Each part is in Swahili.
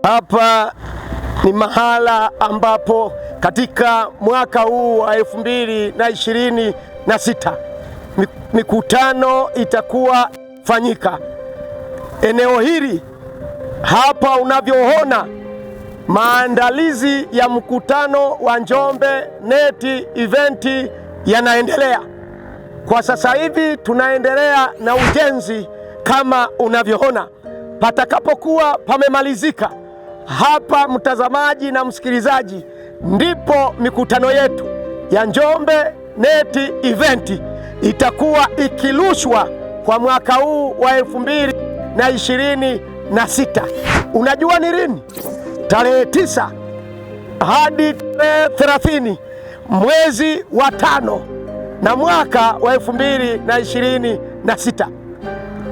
Hapa ni mahala ambapo katika mwaka huu wa 2026 mikutano itakuwa fanyika eneo hili hapa unavyoona, maandalizi ya mkutano wa Njombe Neti Event yanaendelea kwa sasa hivi. Tunaendelea na ujenzi kama unavyoona. Patakapokuwa pamemalizika hapa, mtazamaji na msikilizaji, ndipo mikutano yetu ya Njombe Neti Event itakuwa ikirushwa kwa mwaka huu wa 2026. Unajua ni lini? Tarehe 9 hadi tarehe 30 mwezi wa 5 na mwaka wa 2026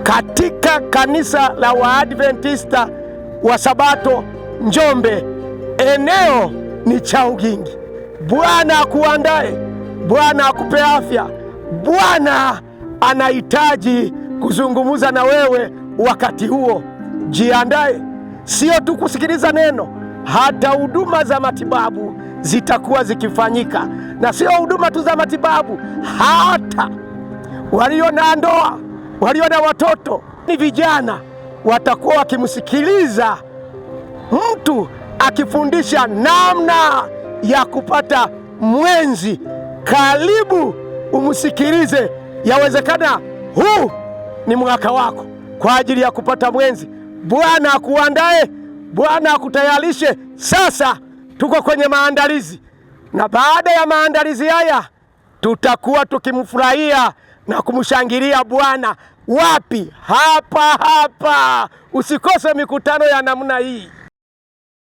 katika kanisa la Waadventista wa Sabato Njombe, eneo ni Chaugingi. Bwana akuandae, Bwana akupe afya. Bwana anahitaji kuzungumza na wewe wakati huo. Jiandae, sio tu kusikiliza neno, hata huduma za matibabu zitakuwa zikifanyika, na sio huduma tu za matibabu, hata walio na ndoa, walio na watoto, ni vijana watakuwa wakimsikiliza mtu akifundisha namna ya kupata mwenzi. Karibu umsikilize, yawezekana huu ni mwaka wako kwa ajili ya kupata mwenzi. Bwana akuandae, Bwana akutayarishe. Sasa tuko kwenye maandalizi, na baada ya maandalizi haya tutakuwa tukimfurahia na kumshangilia Bwana. Wapi? Hapa hapa. Usikose mikutano ya namna hii.